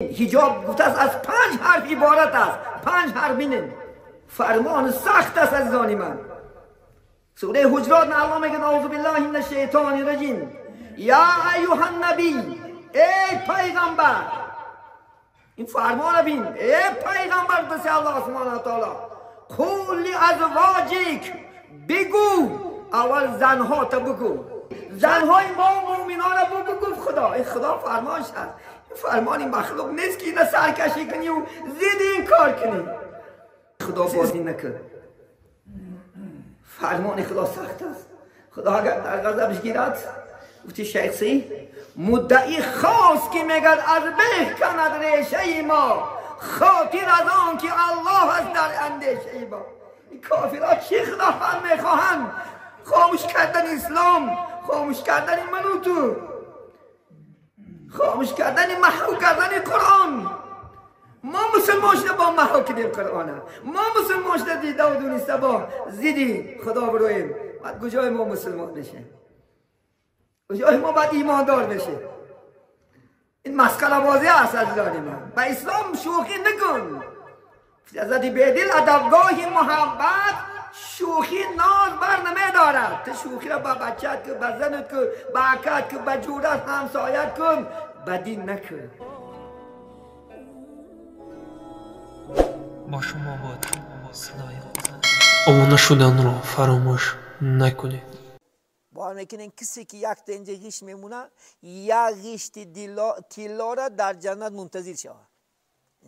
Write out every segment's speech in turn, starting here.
Ҳиҷоб гуфтааст аз 5 ҳарф иборат аст. 5 ҳарф бинем. Фармон сахт аст, азизони ман. Сураи Ҳуҷурот Аллоҳ мегӯяд: аъузу биллаҳи минаш шайтони раҷим. Я айюҳан набий, эй пайғамбар. Ин фармонро бин. Эй пайғамбар, гуфтааст Аллоҳ субҳонаҳу ва таъоло. Қул лиазвоҷик, бигӯ аввал занҳота бигӯ. Занҳои мо мӯъминонро бигӯ, гуфт Худо. Ин Худо фармонш аст. Фармони махлуқ нест ки ина саркашӣ кунӣ ва зидди ин кор кунӣ. Худо бозӣ накун. Фармони Худо сахт аст. Худо агар дар ғазабш гирад, гуфти шайхси муддаи хос ки мегӯяд аз бех канад решаи мо, хотир аз он ки Аллоҳ аст дар андешаи мо. Ин кофирҳо чӣ худоҳанд мехоҳанд? Хомӯш кардани ислом, хомӯш кардани ману ту, хомӯш кардани маҳв кардани Қуръон. Мо мусулмон шуда бо маҳв кардем Қуръона. Мо мусулмон шуда дида ва дониста бо зидди Худо бироем. Баъд куҷои мо мусулмон мешем? Куҷои мо баъд имондор мешем? Ин масхарабозӣ аст, азизони ман. Ба ислом шӯхӣ накун. Ҳазрати Бедил адабгоҳи муҳаббат шӯхӣ ноз бар намедорад. Ту шӯхиро ба бачаат кун, ба занат кун, ба акат кун, ба ҷӯрат ҳамсоят кун, ба дин накун. Бо шумо буд садои обуна шуданро фаромӯш накунед. Бовар мекунед, касе ки якта инҷа ғишт мемонад, як ғишти тиллоро дар ҷаннат мунтазир шавад,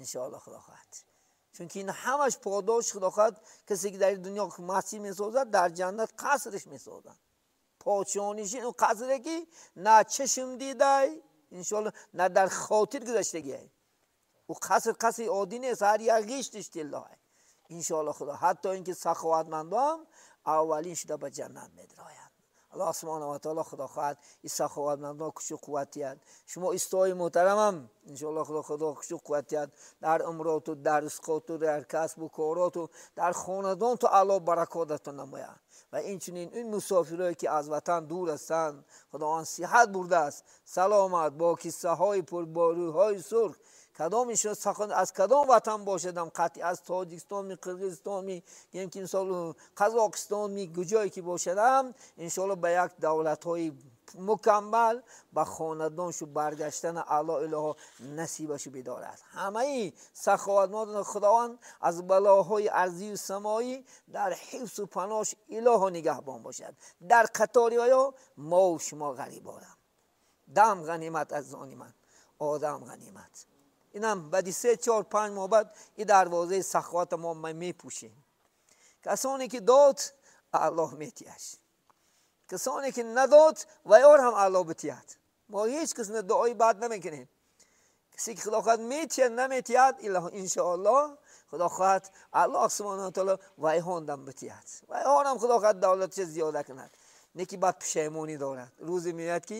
иншоаллоҳ Худо хоҳад. Чунки ин ҳамаш подош Худо хоҳад. Касе ки дар дунё масҷид месозад, дар ҷаннат қасрш месозад. Подшоҳнишин он қасре ки на чашм дидай, иншоаллоҳ, на дар хотир гузаштагиай. Ӯ қаср қасри оддӣ нест, ҳар як ғиштиш тиллоай. Иншоаллоҳ Худо. Ҳатто инки саховатмандон аввалин шуда ба ҷаннат медароянд. Аллоҳ субҳонаҳу ва таъоло Худо хоҳад ин саховатмандон кушу қувват диҳад. Шумо истои муҳтарамам, иншоаллоҳ Худо кушу қувват диҳад дар умроту, дар ризқоту, дар касбу короту, дар хонадонту Аллоҳ баракотатон намояд. Ва инчунин ин мусофирое ки аз ватан дур ҳастанд, Худованд сиҳат бурдааст, саломат бо киссаҳои пурборӯҳои сурх. Кадом ишон сахон аз кадом ватан бошадам, қатъи аз Тоҷикистон, Қирғизистон, гем ки мисол Қазоқистон, куҷое ки бошадам, иншоаллоҳ ба як давлатҳои мукаммал ба хонадоншу баргаштан Аллоҳ илоҳо насибашу бидорад. Ҳамаи саховатмандон Худованд аз балоҳои арзию самоӣ дар ҳифзу паноҳш илоҳо нигаҳбон бошад. Дар қатори оё мову шумо ғариборам. Дам ғанимат, азизони ман, одам ғанимат. Инам баъди 3, 4, 5 моҳ баъд ин дарвозаи саховата мо мепӯшем. Касоне ки дод, Аллоҳ метиҳаш. Касоне ки надод, вайор ҳам Аллоҳ битиҳад. Мо ҳеҷ кас дуои бад намекунем. Касе ки Худо хоҳад метиҳад, наметиҳад, иншоаллоҳ Худо хоҳад Аллоҳ субҳонаҳу ва таъоло вайҳондам битиҳад. Вайҳонам Худо хоҳад давлатша зиёда кунад. Не ки баъд пушаймонӣ дорад. Рӯзе меояд ки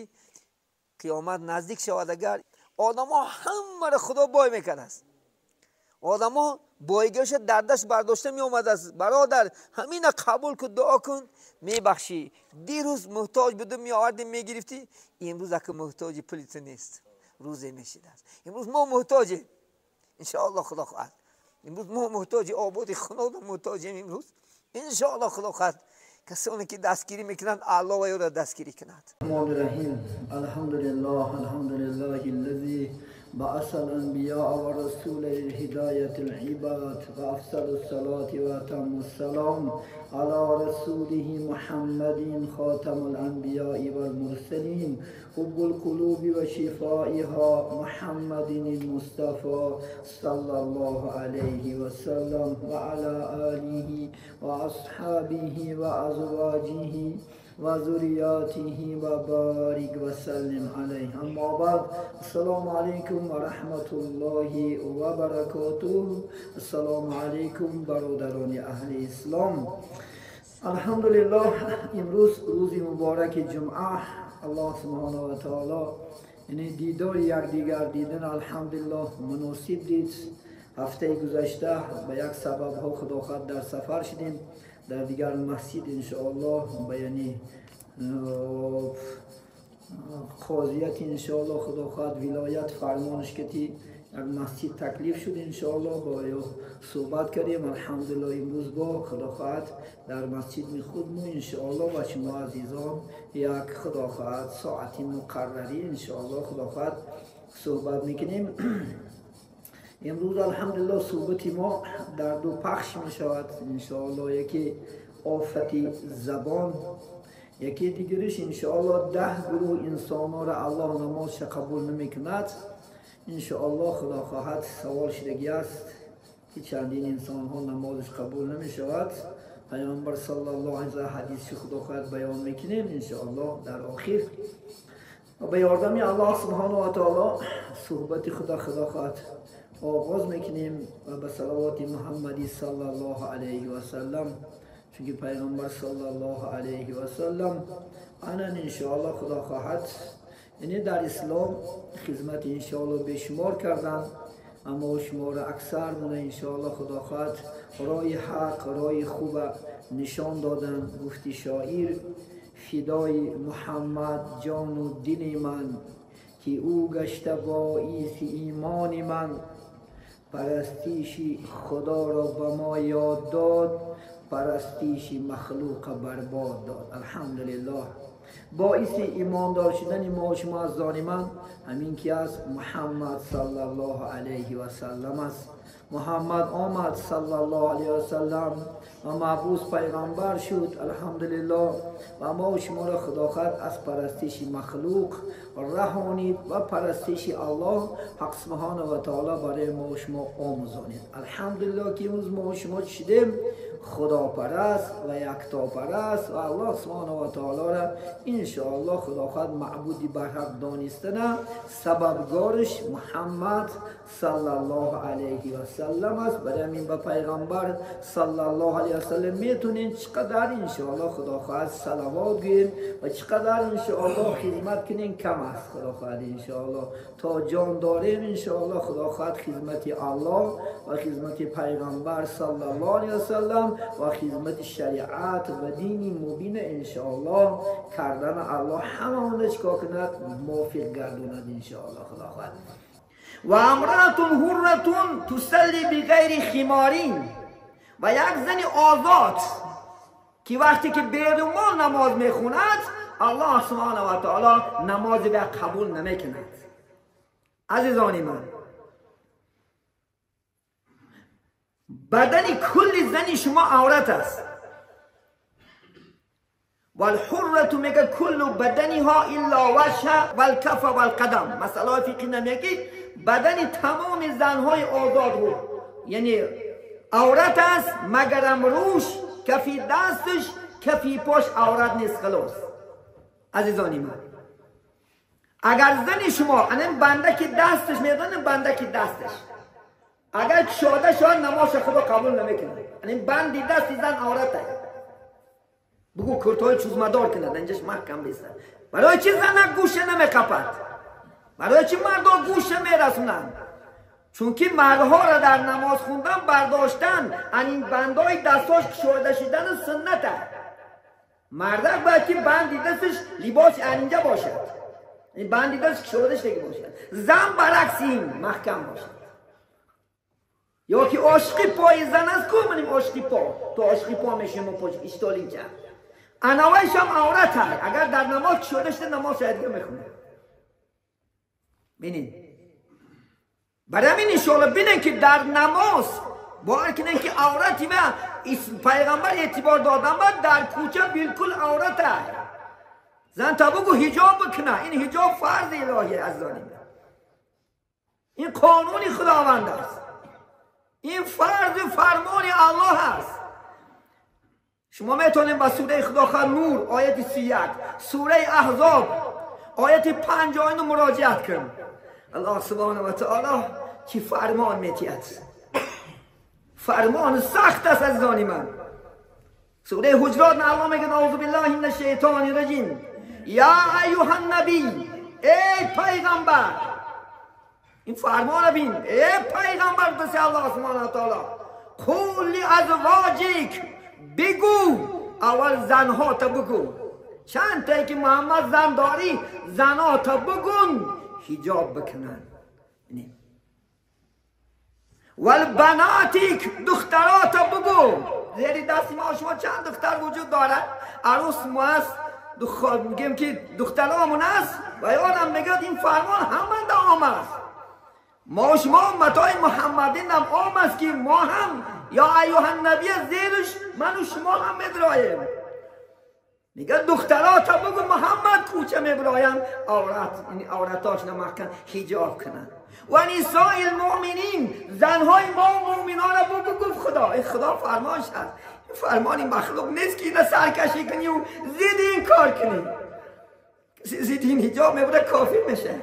қиёмат наздик шавад, агар одамо ҳамаро Худо бой мекардааст. Одамо бойгиҳоша дар даст бардошта меомадааст. Бародар, ҳамина қабул кун, дуо кун, мебахшӣ. Дирӯз муҳтоҷ буду меовардӣ, мегирифтӣ, имрӯз ака муҳтоҷи пули ту нест. Рӯзе мешидааст. Имрӯз мо муҳтоҷем, иншоаллоҳ Худо хоҳад. Имрӯз мо муҳтоҷи ободи худо муҳтоҷем имрӯз. Иншоаллоҳ Худо хоҳад. Касоне ки дастгирӣ мекунанд, Аллоҳ вайро дастгирӣ кунад. Раҳмони Раҳим. Алҳамдулиллаҳ, алҳамдулиллаҳи аллази баъаса ал-анбиёа ва расула лиҳидояти л-ибод ва афзалу с-салоти ва атамму с-салом ала расулиҳи Муҳаммадин хотамул анбиёи вал мурсалин ҳуббул қулуби ва шифоиҳо Муҳаммадин ал-Мустафо саллаллоҳу алайҳи ва саллам ва ала олиҳи ва асҳобиҳи ва азвоҷиҳи ва зурриётиҳи ва борик ва саллим алайҳ. Аммо баъд, ассалому алайкум ва раҳматуллоҳи ва баракотуҳ. Ассалому алайкум бародарони аҳли ислом. Алҳамдулиллоҳ, имрӯз рӯзи мубораки ҷумъа. Аллоҳ субҳонаҳу ва таоло яъне дидори якдигар дидан алҳамдулиллоҳ муносиб дид. Ҳафтаи гузашта ба як сабабҳо Худо хоҳад дар сафар шудем, дар дигар масҷид иншоаллоҳ ба яъне қозият иншоаллоҳ Худо хоҳад вилоят фармонаш кати یک مسجد تکلیف شد انشاءالله با یا صحبت کردیم. الحمدلله امروز با خدا خواهد در مسجد می خودمون انشاءالله و شما عزیزان یک خدا خواهد ساعتی مقرری انشاءالله خدا خواهد صحبت میکنیم. امروز الحمدلله صحبت ما در دو پخش می شود انشاءالله، یکی آفت زبان، یکی دیگرش انشاءالله 10 گروه انسان ها را الله نمازش قبول نمی کند. انشاءالله خدا خواهد سوال شدگی است که چندین انسان ها نمازش قبول نمی شود. پیامبر صلی الله علیه و حدیث خدا خواهد بیان میکنیم انشاءالله در آخر. و به یاردمی الله سبحانه و تعالی صحبت خدا خواهد آغاز میکنیم و به صلوات محمدی صلی الله علیه و سلم، چون پیغمبر صلی الله علیه و سلم انا انشاءالله خدا خواهد یعنی در اسلام خدمت انشاءالله بیشمار کردن، اما شما را اکثر من انشاءالله خدا خواهد رای حق رای خوب نشان دادن. گفتی شاعر فدای محمد جان و دل من، که او گشته باعث ایمان من، پرستیش خدا را به ما یاد داد، پرستیش مخلوق برباد داد. الحمدلله باعث ایماندار شدن ما و شما از من همین که از محمد صلی الله علیه و سلم است. محمد آمد صلی الله علیه و سلم و معبوس پیغمبر شد الحمدلله، و ما و شما را خدا خواهد از پرستش مخلوق رهانید و پرستش الله حق سبحانه و تعالی برای ما و شما آموزانید. الحمدلله که امروز ما و شما شدیم خدا پرست و یکتا پرست و الله سبحانه و تعالی را انشاءالله خدا خواهد معبودی برحق دانستن سببگارش محمد صلی الله علیه و سلم است. برای همین به پیغمبر صلی الله علیه و سلم میتونین چقدر انشاءالله خدا خواهد صلوات گوییم و چقدر انشاءالله خدمت کنین کم است. خدا خواهد انشاءالله تا جان داریم انشاءالله خدا خواهد خدمت الله و خدمت پیغمبر صلی الله علیه و سلم و خدمت شریعت و دین مبین انشاءالله کردن الله همه چیکار کند موفق گردوند انشاءالله خدا خواهد. و امرأة حرة تصلی بغیر خمارین، و یک زن آزاد که وقتی که بیرون نماز میخوند الله سبحانه و تعالی نماز به قبول نمیکند. عزیزان من، بدن کل زن شما عورت است. والحرة میگه کل بدنها الا وجه والکف والقدم. مسئله فقهی نمیگه بدن تمام زنهای آزاد رو یعنی عورت است، مگرم روش کفی دستش کفی پاش عورت نیست. خلاص عزیزانی من، اگر زن شما انم بنده که دستش میدانه بنده که دستش اگر شاده شد نماز خدا قبول نمیکنه. یعنی بندی دست زن عورت است. بگو کرتای چوزمدار کند اینجاش محکم بیسته. برای چی زن گوشه نمیقپد؟ برای چی مردا گوشه میرسونند؟ چون که مردها را در نماز خوندن برداشتن این بندای دستاش شده شدن سنت است. مردک باید که بندی دستش لباس اینجا باشد، این بندی دستش شده شده باشد. زن برعکس این محکم باشد. یا که عاشقی پای زن است کو منیم عاشقی پا تو عاشقی پا میشیم و پاش اشتالی کرد انوایش هم عورت هست. اگر در نماز شده شده نماز شاید دیگه میخونه. بینید برای همین انشاءالله بینن که در نماز باور کنن که عورتی و پیغمبر اعتبار دادن باید در کوچه بالکل عورت هست. زن تا بگو حجاب بکنه، این حجاب فرض الهی از این قانون خداوند است، این فرض فرمان الله است. شما میتونید با سوره خدا نور آیت 31، سوره احزاب آیت 59 مراجعت کنید. الله سبحانه و تعالی چی فرمان میتید، فرمان سخت است عزیزان من. سوره حجرات الله میگه اعوذ بالله من الشیطان الرجیم یا ایها النبی، ای پیغمبر. این فرمان بین، ای پیغمبر بس الله سبحانه و تعالی قل لازواجک، بگو اول زنها تا بگو، چند تا که محمد زن داری زنها تا بگون حجاب بکنن. والبناتیک دخترات بگو. زیر دست ما شما چند دختر وجود دارد؟ عروس ما است، میگیم که دخترامون است و یادم میگه این فرمان همه عام است. ما شما امتای محمدین هم عام است که ما هم یا ایها النبی زیرش من و شما هم میدرایم. میگه دخترات بگو محمد کوچه میبرایم عورت، عورتاش نمکن حجاب کنن. و نساء المؤمنین زنهای ما مؤمنان را بگو. گفت خدا، این خدا فرمانش هست، این فرمانی مخلوق نیست که اینا سرکشی کنی و زید این کار کنی. کسی زید این حجاب میبره کافر میشه.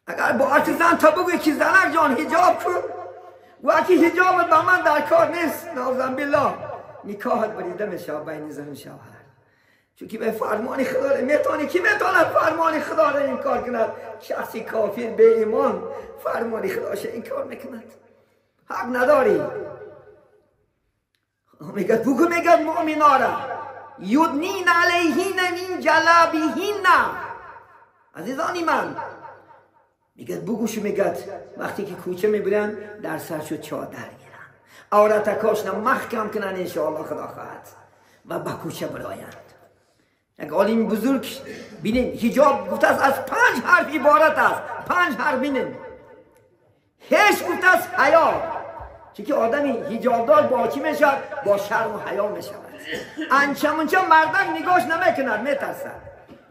اگر با عکس زن تا بگوی که زنک جان حجاب کن و اگه حجابت با من در کار نیست، نعوذ بالله نکاحت بریده میشه بین زن و شوهر. چون که به فرمان خدا را میتونی، کی میتونه فرمان خدا را انکار کند؟ شخصی کافر به ایمان فرمان خداش انکار میکند، حق نداری. میگه بگو، میگه مؤمنا را یدنین علیهن من جلابیهن. عزیزانی من میگه بگوش، میگه وقتی که کوچه میبرن در سرشو چادر گیرن، عورتکاش محکم کنن انشاءالله خدا خواهد و به کوچه برایند. یک عالم بزرگ بینین حجاب گفته است از 5 حرف عبارت است. 5 حرف بینین. هیچ گفته است حیا، چون که آدمی حجابدار با چی میشود؟ با شرم و حیا میشود. انچه منچه مردک نگاش نمیکند، میترسد.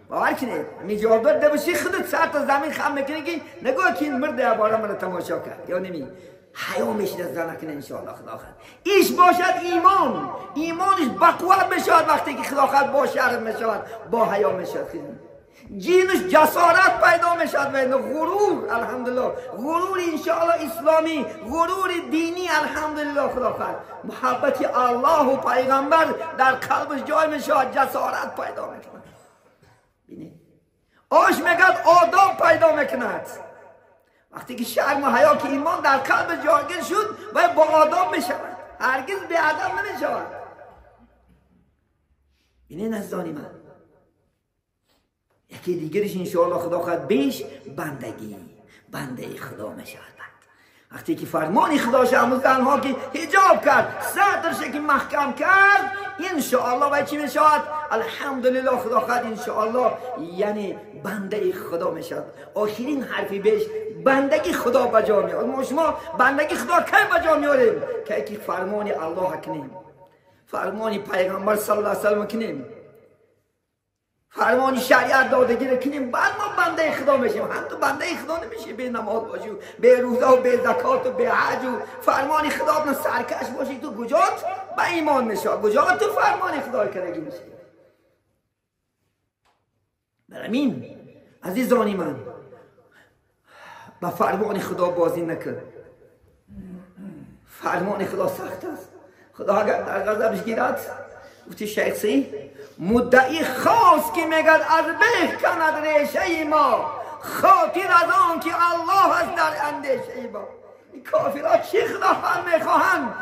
باور کنید حجابدار دبشی خودت سر تا زمین خم میکنی که نگاه که این مرد عباره من تماشا کرد یا نمی. حیا میشید از زنک انشاءالله خدا خواهد. ایش باشد ایمان، ایمانش بقوت میشود وقتی که خدا خواهد با شرم میشود، با حیا میشود. جینش جسارت پیدا میشود و غرور، الحمدلله غرور انشاءالله اسلامی، غرور دینی الحمدلله خدا خواهد. محبت الله و پیغمبر در قلبش جای میشود، جسارت پیدا میکند. بینید آش میگد آداب پیدا میکند. وقتی که شرم و حیا که ایمان در قلب جایگیر شد و با آداب میشود، هرگز بی ادب نمیشود. اینه نزدانی من. یکی دیگرش انشاءالله خدا خواهد بیش بندگی، بنده خدا میشود. وقتی که فرمان خدا شد زنها که حجاب کرد، صدرش که محکم کرد، انشاءالله و چی میشود؟ الحمدلله خدا خواهد انشاءالله یعنی بنده خدا میشود. آخرین حرفی بهش بندگی خدا بجا میاد. ما شما بندگی خدا کی بجا میاریم؟ که فرمان الله کنیم، فرمان پیغمبر صلی الله علیه و سلم کنیم، فرمان شریعت دادگی رو کنیم، بعد ما بنده خدا میشیم. هم تو بنده خدا نمیشی به نماز باشی و به روزه و به زکات و به حج و فرمان خدا نه سرکش باشی، تو کجات به ایمان میشه؟ کجا تو فرمان خدا کردگی میشی؟ برامین عزیزانی من با فرمان خدا بازی نکن. فرمان خدا سخت است. خدا اگر در غضبش گیرد، گفتی شیخ مدعی خاص که میگد از بیخ کند ریشه ما، خاطر از آن که الله است در اندیشه ما. این کافرها چی خدا هم میخواهند؟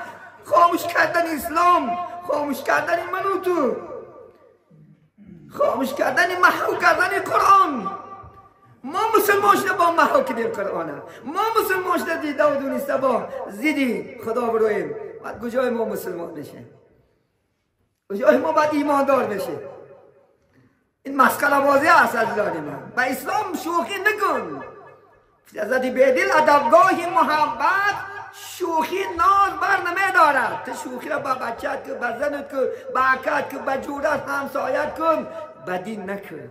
خاموش کردن اسلام، خاموش کردن من و تو، خاموش کردن محو کردن قرآن. ما مسلمان شده با محو کردیم قرآن، ما مسلمان شده دیده و دونسته با زیدی خدا برویم. بعد کجای ما مسلمان بشه؟ کجای ما باید ایماندار بشه؟ این مسخره بازی است عزیزان من. با اسلام شوخی نکن. حضرت بیدل ادبگاه محبت شوخی ناز بر نمی دارد. تو شوخی را با بچت کن، با زنت کن، با عکت کن، با جورت همسایت کن، بدی نکن.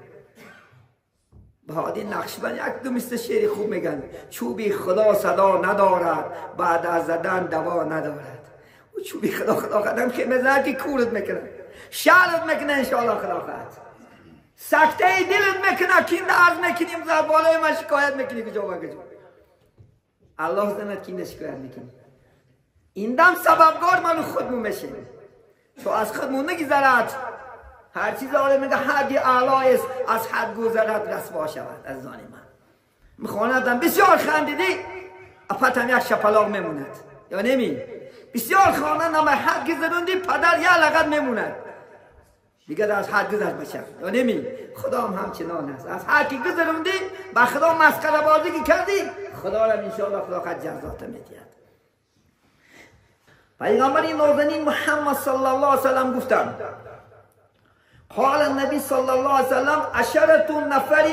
بهادی نقشبند یک دو مثل شعر خوب میگن، چوبی خدا صدا ندارد، بعد از زدن دوا ندارد. و چوبی خدا خدا قدم که میزند که کورت میکنه، شعرت میکنه انشاءالله خدا خواهد. سکته دلت میکنه، کینده عرض میکنیم زر بالای من شکایت میکنی کجا و کجا. الله زند کینده شکایت میکنی. این دم سببگار منو خودمون میشیم، تو از خودمون نگذرد. هر چیز آره میگه حدی اعلی است، از حد گذرد رسوا شود. از زان من میخواندم بسیار خندیدی، اپتم یک شپلاق میموند یا نمی. بسیار خواندم حد گذروندی، پدر یه لغت میموند دیگه از حد گذشت بچه یا نمی. خدا هم همچنان است، از حد که گذروندی با خدا مسخره بازی که کردی، خدا را انشاءالله خدا خواهد جزات میدهد. پیغمبر نازنین محمد صلی الله علیه وسلم گفتند قال النبی صلی الله علیه وسلم عشرة نفر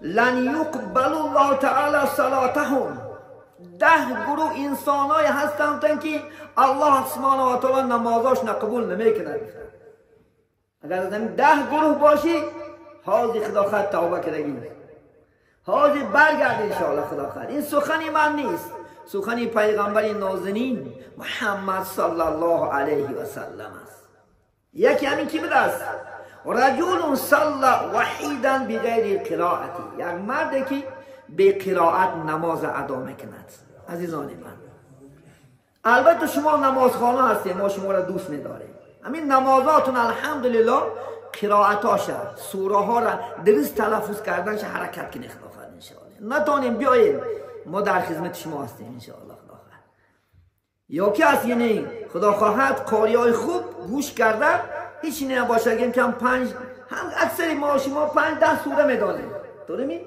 لن یقبل الله تعالی صلاتهم. 10 گروه انسانای هستند که الله سبحانه و تعالی نمازاش قبول نمیکند. اگر از این 10 گروه باشی حاضر خدا خواهد توبه کردگی، حاضر برگرد انشاءالله خدا خواهد. این سخنی من نیست، سخنی پیغمبر نازنین محمد صلی الله علیه و سلم است. یکی همین کی بوده است؟ رجل صلى وحیدا بغیر قرائت، یک مردی که به قرائت نماز ادا میکند. عزیزان من، البته شما نمازخانه هستید، ما شما را دوست میداریم. همین نمازاتون الحمدلله قرائتاش سوره ها را درست تلفظ کردنش حرکت کنه خدا خواهد انشاءالله. نتونیم بیاییم، ما در خدمت شما هستیم انشاءالله خدا خواهد. یا که از یعنی خدا خواهد قاری های خوب گوش کرده هیچ نباشه که هم 5 هم اکثر ما شما 5-10 سوره میدانیم، درست؟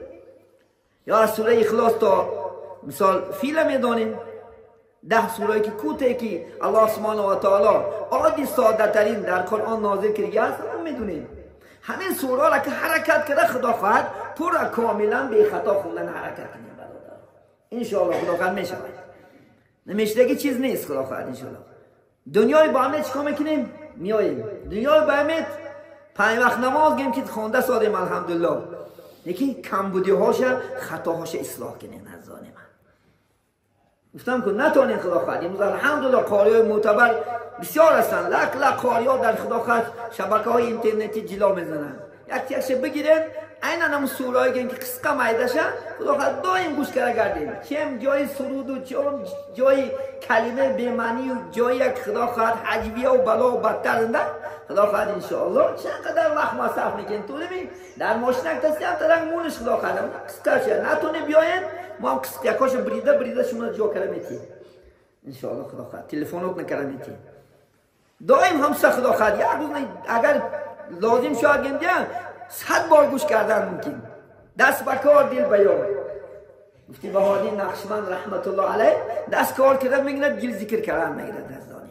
یا از سوره اخلاص تا مثال فیل میدانیم، 10 سوره که کوته که الله سبحانه و تعالی عادی ساده ترین در قرآن نازل کرده است اون میدونیم. همین سوره را که حرکت کرده خدا خواهد پر کاملا به خطا خوندن حرکت کنیم برادر انشاءالله خدا خواهد میشود. نمیشتگی چیز نیست خدا خواهد انشاءالله. دنیای با همه چیکار میکنیم؟ میاییم دنیای با همه 5 وقت نماز گیم که خونده سادیم الحمدلله، یکی کمبودی هاش خطاهاش اصلاح کنین. از من گفتم که نتونین خدا خواهد. امروز الحمدلله قاری های معتبر بسیار هستند، لک لک قاری ها در خدا خواهد شبکه های اینترنتی جلا میزنن. یک تیکش بگیرین عینا هم سوره هایی که قسقه میده شه خدا خواهد دایم گوش کرده گردیم، چه جای سرود و چه جای کلمه بی معنی و جای یک خدا خواهد حجبیه و بلا و بدتر نه خدا خواهد انشاءالله چقدر وقت مصرف میکنین. طولی می در ماشین کسی هم ترنگ مونش خدا خواهد قسقه شه نتونه بیاین ما هم قسقه کاش بریده بریده شما جا کرده میتیم انشاءالله خدا خواهد. تلفنات نکرده میتیم دائم همسه خدا خواهد. یک روز اگر لازم شد گنده 100 بار گوش کردن ممکن. دست به کار دل به یاد. گفتی بهادی نقشبند رحمت الله علیه دست کار کردن میگیرد دل ذکر کردن میگیرد. از من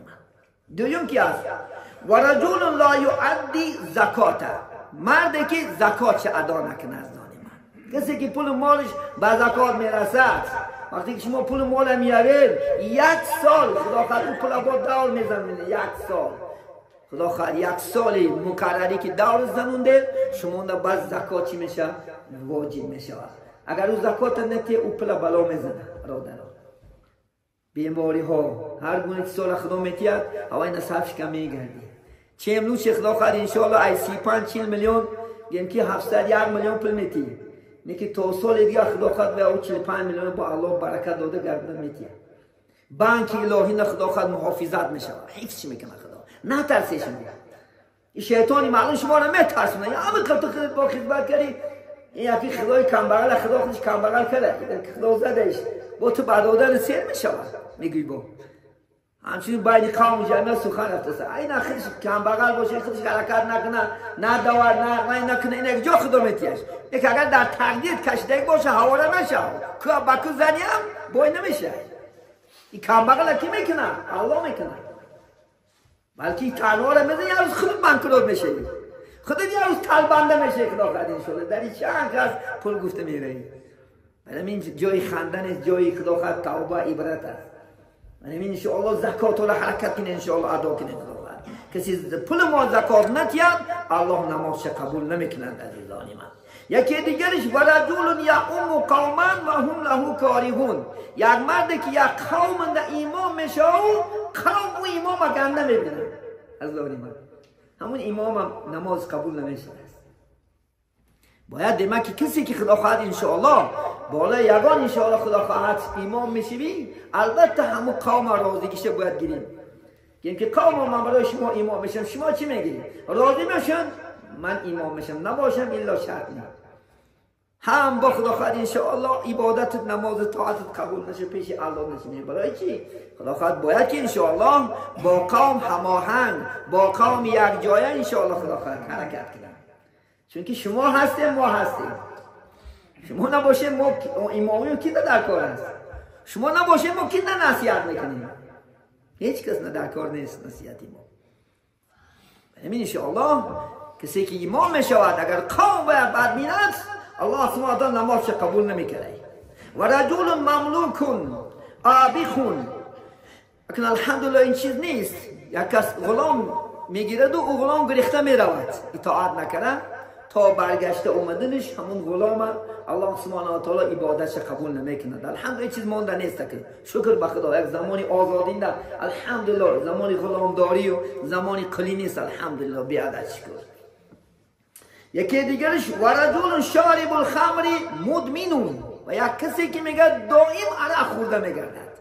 دویم کی است؟ و رجل لا یؤدی زکات، مردی که زکات ادا نکنه. از من کسی که پول مالش به زکات میرسد، وقتی که شما پول مال میارید 1 سال خدا خواهد اون پول با دور میزنید. 1 سال خدا خواهد 1 سال مقرری که دور زنونده شما باز زکات چی میشه؟ واجب میشه. اگر او زکات نتی او پول بلا میزنه برادر. بیماری ها هر گونه سال خدا میتید هوای نصفش کم میگردی. چه امروز خدا خواهد انشاءالله ای 35-40 میلیون گیم که 701 میلیون پول میتی، نه که تا سال دیگه خدا خواهد به او 45 میلیون با الله برکت داده گردن میتی. بانک الهی نه خدا خواهد محافظت میشه، حفظ میکنه خدا. نترسه شما، این شیطانی معلوم شما رو میترسونه. یا همه تو خودت با خدمت کردی، این یکی خدای کمبغل خدا خودش کمبغل کرده، خدا زدش با تو برادر سیر میشود. میگوی با همچنین باید قوم جمعه سخن رفته این خودش کمبغل باشه، خودش حرکت نکنه، نه دوار نه نکنه، این یک جا خدا میتیش. یک اگر در تقدیر کشیده باشه هواره نشه، که با کو زنی هم بای نمیشه. این کمبغل کی میکنه؟ الله میکنه. بلکه تنها را میزنی یه روز خودت بانکروت میشه، خودت یه روز تلبنده میشه. خدا خواهد انشاءالله در این چند کس پول گفته میره. برای این جای خندن است، جای خدا خواهد توبه عبرت است. برای این انشاءالله زکات را حرکت کنه انشاءالله ادا کنه خدا خواهد. کسی پول ما زکات نتید الله نمازش قبول نمیکنند عزیزان من. یکی دیگرش ورجل یؤم قوما و هم له کارهون، یک مردی که یک قوم در امام میشه و قوم او امام گنده میبینن. از من همون امام هم نماز قبول نمیشه. باید دیمه که کسی که خدا خواهد انشاءالله بالا یگان انشاءالله خدا خواهد امام میشوی، البته همون قوم راضیگیشه باید گیریم. گیم که قوم من برای شما امام میشم، شما چی میگیریم؟ راضی میشن من امام میشم، نباشم الا شرط نه. هم با خدا خواهد انشاءالله عبادتت نماز طاعتت قبول نشه پیش الله نشه. برای چی؟ خدا خواهد باید که انشاءالله با قوم هماهنگ، با قوم یک جایه انشاءالله خدا خواهد حرکت کنه. چون که شما هستیم ما هستیم. شما نباشه ما امامی کی در کار است؟ شما نباشه ما کی نصیحت میکنیم؟ هیچ کس نه در کار نیست نصیحتی ما. همین انشاءالله کسی که امام میشود اگر قوم بد میند الله سبحانه و تعالی نمازش قبول نمیکنه. و رجل مملوک آبیخون، اکنون الحمدلله این چیز نیست. یک کس غلام میگیرد و او غلام گریخته میرود، اطاعت نکنه تا برگشته اومدنش همون غلام الله سبحانه و تعالی عبادتش قبول نمیکند. الحمدلله چیز مانده نیست که شکر به خدا یک زمانی آزادی نه، الحمدلله زمانی غلامداری و زمانی قلی نیست، الحمدلله بیادت شکر. یکی دیگرش و رجل شارب الخمر مدمن، و یک کسی که میگه دائم عرق خورده میگردد.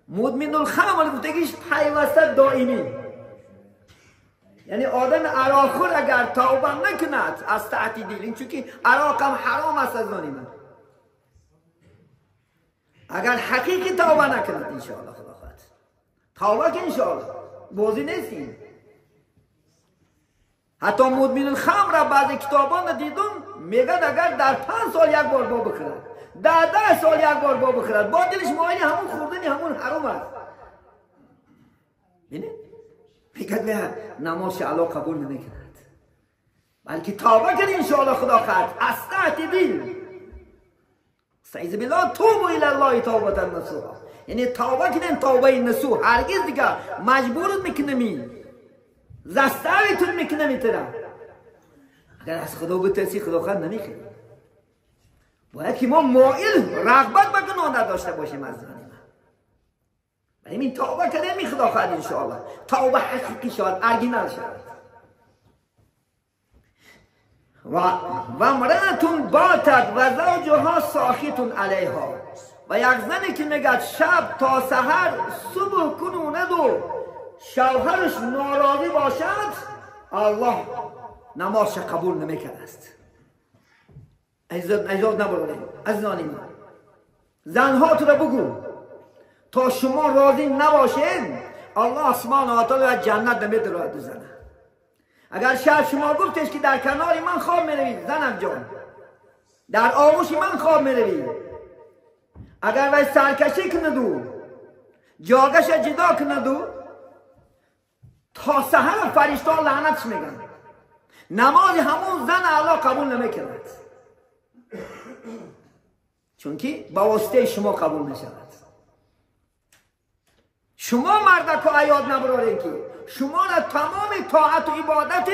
مدمن الخمر گفتگیش پیوسته دائمی، یعنی آدم عراق اگر توبه نکند از تحت دل، این چون عراق هم حرام است از آن من، اگر حقیقی توبه نکند انشاءالله خدا خواهد توبه که انشاءالله بازی نیست. حتی مدمن الخمر را بعضی کتابان دیدم میگه اگر در 5 سال یک بار با بخورد، در 10 سال یک بار با بخورد، با دلش مایل همون خوردنی همون حرام است. ببینید میگه نه نماز الله قبول نمیکند، بلکه توبه کرد انشاءالله خدا خواهد از تحت دل. استعیذ بالله توبوا الی الله توبة نصوحا، یعنی توبه کردن توبه نصوح، هرگز دیگه مجبورت میکنمی، زستاویتون میکنمی ترا. اگر از خدا بترسی خدا خواهد نمیخواد. باید که ما مایل رغبت به گناه نداشته باشیم از زنی من. برای این توبه کردن می خدا خواهد انشاءالله توبه حقیقی شود، ارگینال شود. و امرأة باتت و زوجها ساخط علیها، و یک زنی که میگه شب تا سحر صبح کنوند و شوهرش ناراضی باشد، الله نمازش قبول نمیکرد است. عزیزان نبراریم عزیزان من، زنها تو را بگو تا شما راضی نباشین الله سبحانه و تعالی جنت نمیدرد دو زنه. اگر شب شما گفتش که در کنار من خواب میروی زنم جان، در آغوش من خواب میروی، اگر وی سرکشی کند و جاگش جدا کند و تا سحر فرشته لعنتش میگن، نماز همون زن الله قبول نمیکند، چون که با واسطه شما قبول نشود. شما مردک و عیاد نبرارین که شما را تمام طاعت و عبادت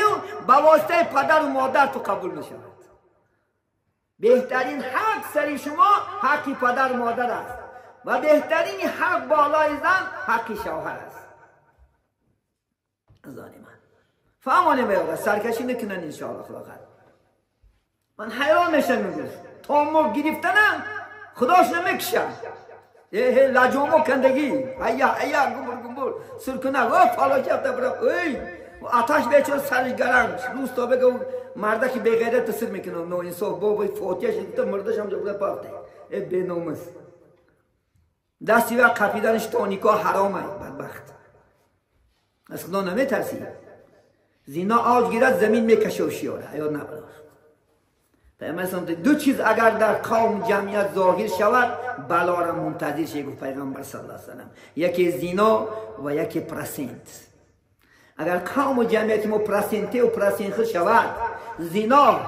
با واسطه پدر و مادر تو قبول نشود. بهترین حق سری شما حق پدر و مادر است و بهترین حق بالای زن حق شوهر است. از آن من فهمانه میاد سرکشی نکنن انشاءالله خدا خیر. من حیران میشم میگوش تا ما گرفتنم خداش نمیکشم. ای لجومو کندگی هیا هیا گمبر گمبر سرکنه و فلاکت برا ای آتش بیچاره سرش گرم روز تا بگو مرده که بی غیرت سر میکنه نو انصاف بابا فاتحه شد تا مردش هم جبره پافته ای بی ناموس دستی و قپیدنش تا نکاح حرامه بدبخت. از خدا نمیترسی. زینا آج گیرد زمین میکشه و شیاره ایاد نبرار. پیامبر دو چیز اگر در قوم جمعیت ظاهر شود بلا را منتظر شی گفت پیغمبر صلی الله علیه و سلم، یکی زینا و یکی پرسنت. اگر قوم و جمعیت ما پرسنته و پرسنت شود، زینا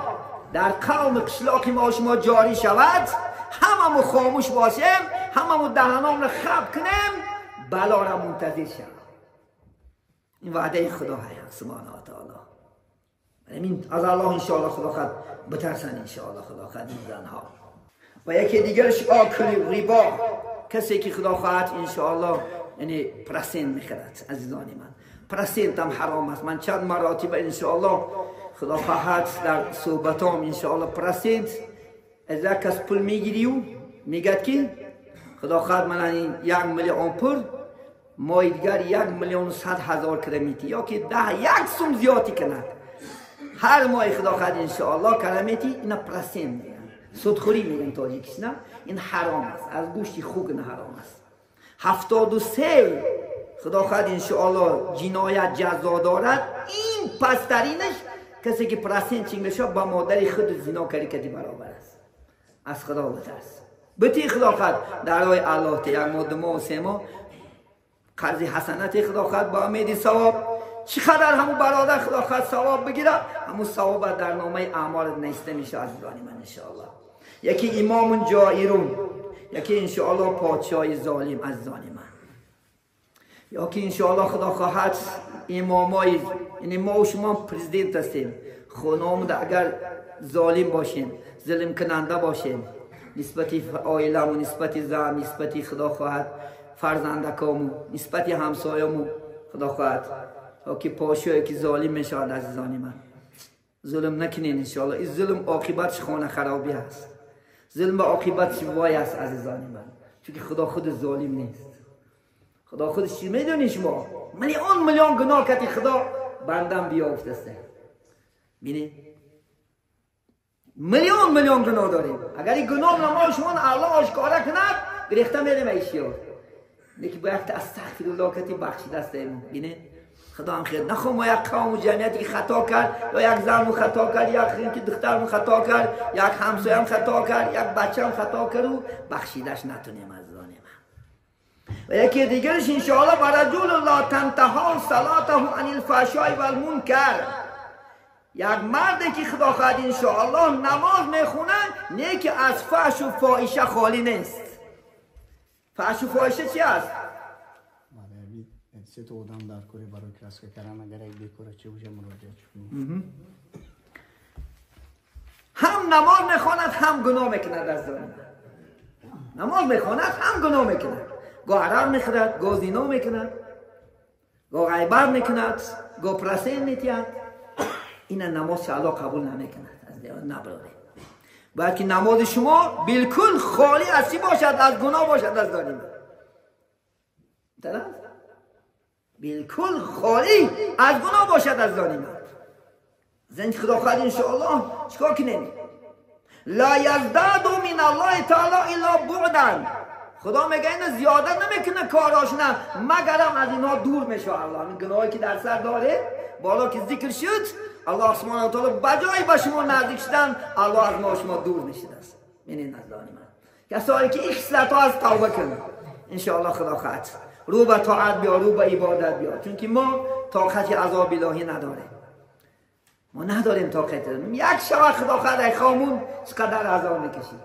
در قوم قشلاق ما شما جاری شود، هممو خاموش باشیم، هممو دهنام را خب کنیم، بلا را منتظر شود. این وعده خدا هست سبحانه و تعالی. این از الله انشاءالله خدا خد بترسن انشاءالله خدا خد این زنها. و یکی دیگرش آکل ریبا، کسی که خدا خواهد انشاءالله یعنی پرسنت میخرد. عزیزان من پرسنت هم حرام است. من چند مراتب انشاءالله خدا خواهد در صحبتام انشاءالله پرسنت از یک کس پول میگیری و میگد که خدا خواهد من این 1 میلیون پول ماه دیگر 1,100,000 کرمیتی یا که 10 یک سوم زیادی کند هر ماه خدا خواهد انشاءالله کرمیتی. اینا پرسنت میگن، سودخوری میگن تاجیکش، نه این حرام است. از گوشت خوک نه حرام است. 73 خدا خواهد انشاءالله جنایت جزا دارد. این پسترینش کسی که پرسنت چینگ شد با مادر خود زنا کردی برابر است. از خدا بترس بتی خدا خواهد در راه الله تی یک ماه 2 ماه 3 ماه قرض حسنت خدا خواهد با امید ثواب چقدر همون برادر خدا خواهد ثواب بگیره همون ثواب در نامه اعمال نیسته میشه عزیزان من انشاءالله. یکی امام جائرون، یکی انشاءالله پادشاه ظالم عزیزان من، یا که انشاءالله خدا خواهد امامای، یعنی ما و شما پرزیدنت هستیم، خدا اگر ظالم باشیم، ظلم کننده باشیم نسبت عائله‌مون، نسبت زن، نسبت خدا خواهد فرزندکامون، نسبت همسایه‌مون، خدا خواهد یا که پادشاهی که ظالم میشود عزیزان من ظلم نکنین انشاءالله. این ظلم عاقبتش خانه خرابی است، ظلم عاقبتش وای است عزیزان من، چون که خدا خود ظالم نیست. خدا خودش چی میدونی شما؟ میلیون میلیون گناه کتی خدا بندم بیافته است. بینی؟ میلیون میلیون گناه داریم. اگر این گناه ما شما الله آشکارا کند گریخته میریم ایشیار. لیکن باید استغفر الله کتی بخشیده است. بینی؟ خدا هم خیر نخو ما یک قوم و جمعیتی که خطا کرد، یا یک زن خطا کرد، یک دختر خطا کرد، یک همسایه خطا کرد، یک بچه هم خطا کرد و بخشیدش نتونیم از و یکی دیگرش انشاءالله و رجل لا تنتها صلاته عن الفحشاء والمنکر، یک مردی که خدا خواهد انشاءالله نماز میخونه نه که از فحش و فاحشه خالی نیست. فحش و فاحشه چی است؟ سه تا آدم در کوره برای کراسکه کردن اگر یک بیکوره چه بوشه مراجعه کنیم. هم نماز میخواند هم گناه میکند از زمان. نماز میخواند هم گناه میکند، گاه عرق میخورد، گاه زینا میکند، گاه غیبت میکند، گاه پرسین میتید. این نماز الله قبول نمیکند از دیوان نبرده. باید که نماز شما بالکل خالی از چی باشد؟ از گناه باشد از داریم. بالکل خالی از گناه باشد از داریم. زن خدا خواهد انشاءالله چیکار کنیم؟ لا یزداد من الله تعالی الا بعدا. خدا میگه اینو زیاده نمیکنه کاراش، نه مگرم از اینها دور میشه الله. این گناهی که در سر داره بالا که ذکر شد الله سبحانه و تعالی بجای با شما نزدیک شدن الله از ما شما دور میشه است. یعنی نزدان من کسایی که این خصلت ها از توبه کنه انشاءالله خدا خواهد رو به طاعت بیا، رو به عبادت بیا، چون که ما طاقت عذاب الهی نداریم، ما نداریم طاقت. یک شب خدا خواهد ای خامون چقدر عذاب میکشید.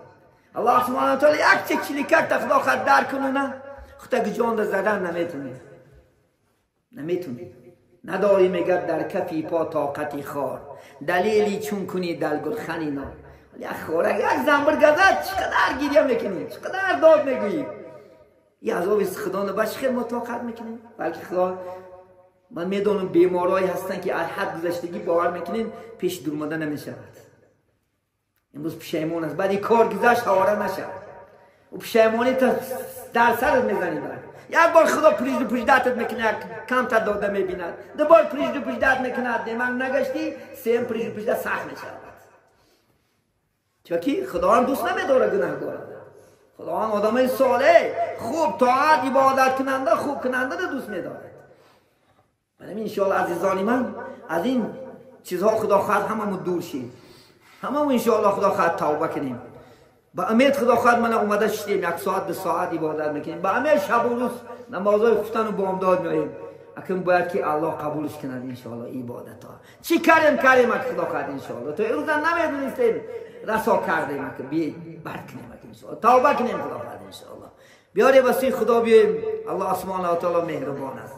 الله سبحانه و تعالی یک چه کلیکک خدا خواهد در کنه خدا که جان زدن نمیتونه، نمیتونه. نداری میگه در کفی پا طاقتی خار، دلیلی چون کنی در گلخنی نار. یک خورک یک زنبر گزد چقدر گریه میکنی، چقدر داد میگویی. یه عذاب خدا رو بچه خیلی ما طاقت میکنیم. بلکه خدا من میدونم بیمارایی هستن که از حد گذشتگی باور میکنین پیش دور مانده نمیشود. امروز پشیمان است، بعد این کار گذشت هواره نشود و پشیمانی تا در سرت میزنی. بعد یک بار خدا پریز پریزدتت میکنه، کم تا داده میبیند، دو بار پریز پریزدت میکند، دماغ نگشتی، سیم پریز پریزدت سخت میشود. چون که خدا هم دوست نمیداره گناهکار. خدا هم آدمای صالح خوب طاعت عبادت کننده خوب کننده رو دوست میداره. برای ان شاء الله عزیزان من از این چیزها خدا خواهد هممون دور شیم، هممون ان شاء الله خدا خواهد توبه کنیم. با امید خدا خواهد من اومده شدیم یک ساعت به ساعت عبادت میکنیم، با امید شب و روز نمازهای خفتن و بامداد میاییم. اکنون باید که الله قبولش کند ان شاء الله عبادت ها. چی کردیم کردیم خدا خواهد ان شاء الله. تو روزا نمیدونستیم رسا کردیم که بی بد کنیم ان شاء الله، توبه کنیم خدا خواهد ان شاء الله. بیاری واسه خدا بیایم. الله سبحانه و تعالی مهربان است.